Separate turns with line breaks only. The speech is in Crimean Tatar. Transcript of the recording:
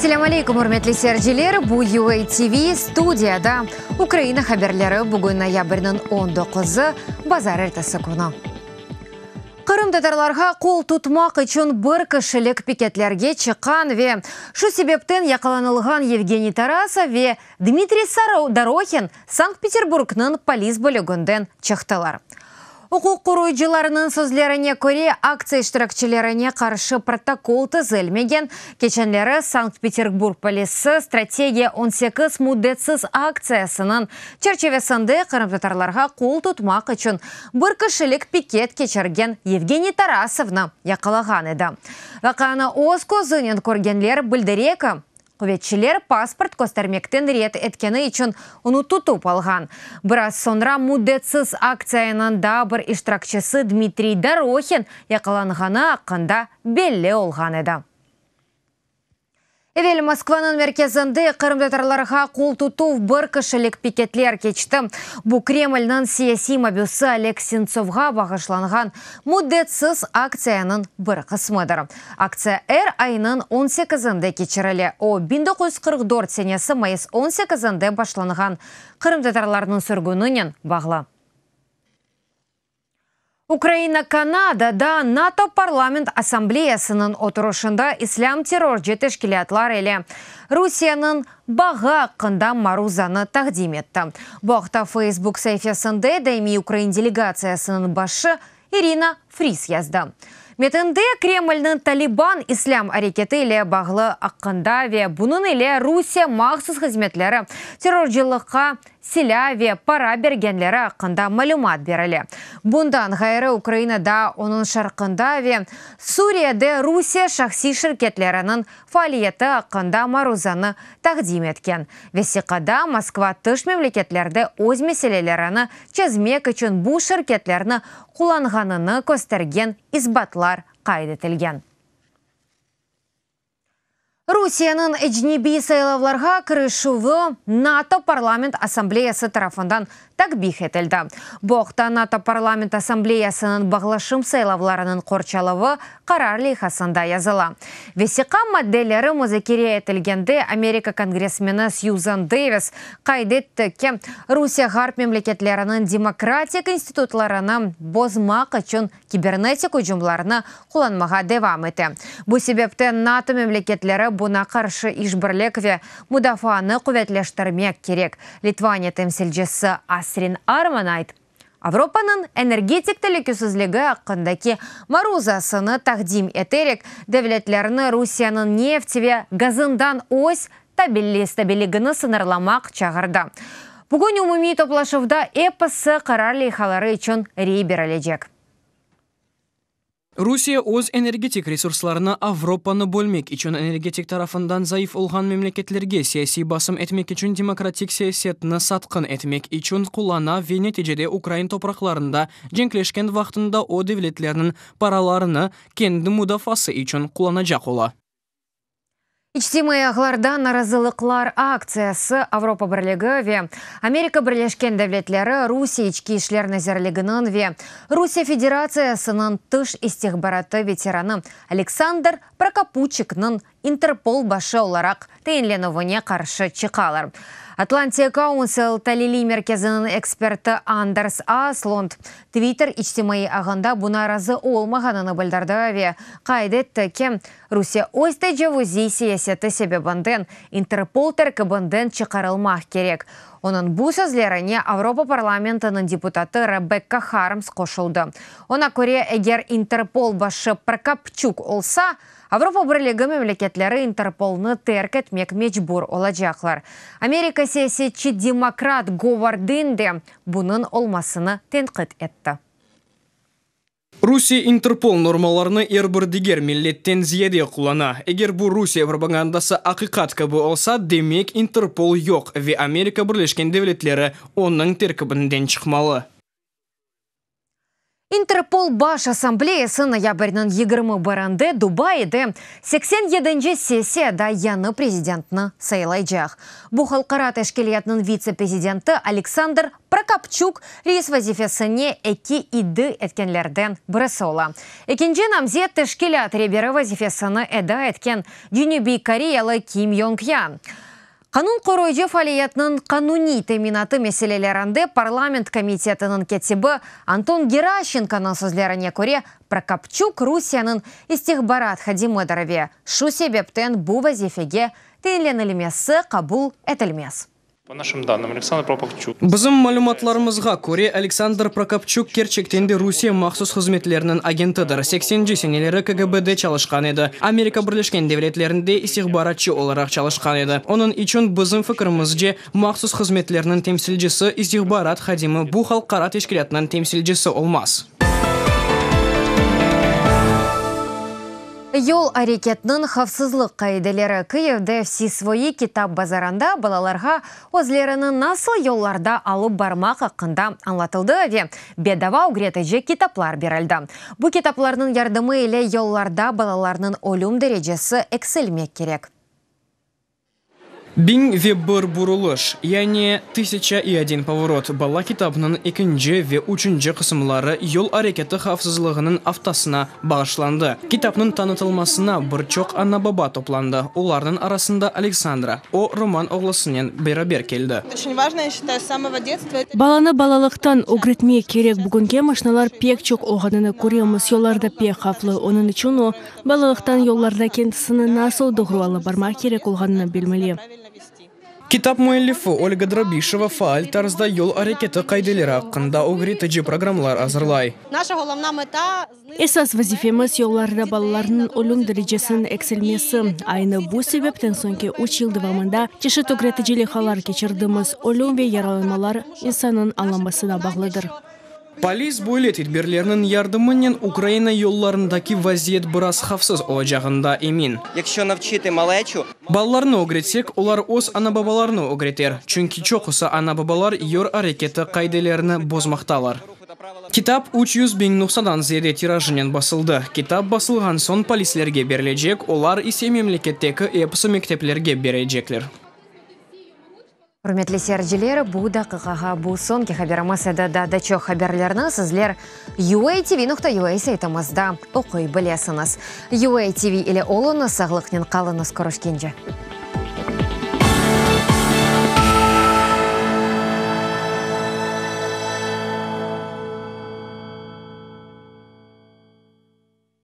Selâm aleykum, ürmetli seyirciler! Bu UA TV, studiyada Ukraina haberleri, bugün noyabrniñ on doquzı, bazarertesi künü. Qırımtatarlarğa qol tutmaq içün bir kişilik piketlerge çıqqan ve şu sebepten yaqalanılğan Yevgeniy Tarasov ve Dmitriy Dorohin Sankt-Peterburgnıñ polis bölüginden çıqtılar. Uquq qoruyıcılarnıñ sözlerine köre, aktsiya iştirakçilerine qarşı protokol tizilmegen. Keçenleri Sankt-Peterburg polisi Strategiya 18 müddetsiz aktsiyasınıñ çerçivesinde qırımtatarlarğa qol tutmaq içün bir kişilik piket keçirgen Yevgeniy Tarasovnı yaqalağan edi. Vaqianı öz közünen körgenler bildire ki, quvetçiler pasport köstermekten red etkeni içün onı tutıp alğan. Biraz soñra müddetsiz aktsiyanıñ daa bir iştirakçisi Dmitriy Dorohin yaqalanğanı aqqında belli olğan edi. Evel Moskvanıñ merkezinde qırımtatarlarğa qol tutuv bir kişilik piketler keçti. Bu Kremlniñ siyasiy mabüsi Oleg Sentsovğa bağışlanğan müddetsiz aktsiyanıñ bir qısmıdır. Aktsiya er aynıñ 18-inde keçirile. O, 1944 senesi mayıs 18-inde başlanğan qırımtatarlarnıñ sürgüninen bağlı. Ukraina Kanadada NATO Parlament Assambleyasınıñ oturışında islâm terrorcı teşkilâtlar ile Rusiyeniñ bağı aqqında maruzanı taqdim etti. Bu aqta Facebook saifesinde daimiy ukrain delegatsiyasınıñ başı İrina Fris yazdı. Metinde Kremlniñ Taliban islâm areketi ile bağlı aqqında ve bunıñ ile Rusiye mahsus hızmetleri terrorcılıqqa silâ ve para bergenleri aqqında malümat berile. Bundan ğayrı, Ukrainada, onıñ şarqında ve Suriyede Rusiye şahsiy şirketleriniñ faaliyeti aqqında maruzanı taqdim etken. Vesiqada Moskva tış memleketlerde öz meselelerini çezmek içün bu şirketlerni qullanğanını köstergen isbatlar qayd etilgen. Rusiyeniñ ecnebiy saylavlarğa kirişüvi NATO Parlament Assambleyası tarafından takbih etildi. Bu aqta NATO Parlament Assambleyasınıñ bağlaşım saylavlarınıñ qorçalavı qarar leyhasında yazıla. Vesiqa maddeleri muzakere etilgende Amerika kongressmeni Syuzan Davis qayd etti ki, Rusiye ğarp memleketleriniñ demokratik institutlarını bozmaq içün kibernetik ücümlarnı qullanmağa devam ete. Bu sebepten NATO memleketleri buña qarşı işbirlik ve mudafaanı quvetleştirmek kerek. Litvaniya temsilcisi Asrin Armonayt Avropanıñ energetik telükesizligi aqqındaki maruzasını taqdim eterek, devletlerni Rusiyeniñ neft ve gazından öz tabiligini sıñırlamaq çağırdı. Bugün umumiy toplaşuvda episi qarar leyhaları içün rey berilecek.
Rusiye öz energetik resurslarını Avropanı bölmek içün energetik tarafından zayıf olğan memleketlerge siyasiy basım etmek içün demokratik siyasetni satqın etmek içün qullana ve neticede ukrain topraqlarında cenkleşken vaqtında o devletlerniñ paralarını kendi mudafaası içün qullanacaq ola.
İçtimaiy ağlarda narazılıqlar aktsiyası Avropa Birligi ve Amerika Birleşken Devletleri Rusiye İçki işler nazirliginiñ ve Rusiye Federatsiyasınıñ tış istihbaratı veteranı Aleksandr Prokopçuknıñ İnterpol başı olaraq tayinlenüvine qarşı çıqalar. Atlantic Council taliliy merkeziniñ eksperti Anders Aslund Twitter içtimaiy ağında buña razı olmağanını bildirdi ve qayd etti ki, Rusiye öz tecavuziy siyaseti sebebinden İnterpol terkibinden çıqarılmaq kerek. Onıñ bu sözlerine Avropa parlamentiniñ deputatı Rebekka Harms qoşuldı. Oña köre, eger İnterpol başı Prokopçuk olsa, Avropa Birligi memleketleri İnterpolnı terk etmek mecbur olacaqlar. Amerika siyasetçi demokrat Govard Din de bunıñ olmasını tenqit etti.
Rusiye İnterpol normalarını er bir diger milletten ziyade qullana. Eger bu Rusiye propagandası aqiqat kibi olsa, demek İnterpol yoq ve Amerika Birleşken Devletleri onıñ terkibinden çıqmalı.
İnterpol Baş Assambleyası noyabrniñ 21-nde Dubaide 87-nci sessiyada yañı prezidentni saylaycaq. Bu halqara teşkilâtnıñ vitse-prezidenti Aleksandr Prokopçuk reis vazifesine eki iddi etkenlerden birisi ola. Ekinci namzet teşkilât reberi vazifesini eda etken Cenübiy Koreyalı Kim Yong Yan. Qanun qoruyıcı faaliyetniñ qanuniy teminatı meselelerinde parlament komitetiniñ kâtibi Anton Geraşçenkonıñ sözlerine köre, Prokopçuk Rusiyeniñ istihbarat hadimidir ve şu sebepten bu vazifege tayinlenilmesi qabul etilmez.
Po našim dannym, Aleksandr Prokopçuk.
Bizim malümatlarımızğa köre, Aleksandr Prokopçuk kerçekten de Rusiye mahsus hızmetleriniñ agentidir, sekseninci seneleri KGB-de çalışqan edi, Amerika Birleşken Devletlerinde istihbaratçı olaraq çalışqan edi. Onıñ içün, bizim fikirimizce, mahsus hızmetlerniñ temsilcisi, istihbarat hadimi bu halqara teşkilâtnıñ temsilcisi olmaz.
Yol areketiniñ havfsızlıq qaideleri Kıyivde Vsi svoyi kitap bazarında balalarğa özlerini nasıl yollarda alıp barmaq aqqında añlatıldı ve bedava ögretici kitaplar berildi. Bu kitaplarnıñ yardımı ile yollarda balalarnıñ ölüm derecesi eksilmek kerek.
Biñ ve bir burulış, yani Tısyaça i odin povorot bala kitabınıñ ekinci ve üçünci qısımları yol areketi havfsızlığınıñ aftasına bağışlandı. Kitapnıñ tanıtılmasına bir çoq ana-baba toplandı, olarnıñ arasında Aleksandra. O, Roman oğlusınen beraber keldi.
Balanı balalıqtan ögretmek kerek. Bugünki maşinalar pek çoq olğanını köremiz, yollar da pek havflı. Onıñ içün o, Balalıqtan yollarda kendisini nasıl doğru alıp barmaq kerek olğanını bilmeli.
Kitap müellifi Olga Drobişeva faal tarzda yol areketi qaideleri aqqında ögretici programmalar azırlay.
Esas vazifemiz, yollarda balalarnıñ ölüm derecesiniñ eksilmesi. Aynı bu sebepten soñki üç yıl devamında çeşit ögretici leyhalar keçirdimiz. Ölüm ve yaralanmalar insannıñ añlamasına bağlıdır.
Polis böyle tedbirlerniñ yardımınen Ukraina yollarındaki vaziyet biraz havfsız olacağında emin. Balalarnı ögretsek, olar öz ana-babalarını ögreter, çünki çoqusı ana-babalar yol areketi qaidelerini bozmaqtalar. Kitap 300 biñ nushadan ziyade tirajınen basıldı. Kitap basılğan soñ polislerge berilecek, olar ise memleketteki episi mekteplerge berecekler.
Ürmetli seyirciler, bu daqiqağa bu soñki haberimiz edi. Daa da çoq haberlerni sizler uatv.ua saytımızda oquy bilesiñiz. UATV ile oluñız, sağlıqnen qalıñız, körüşkence.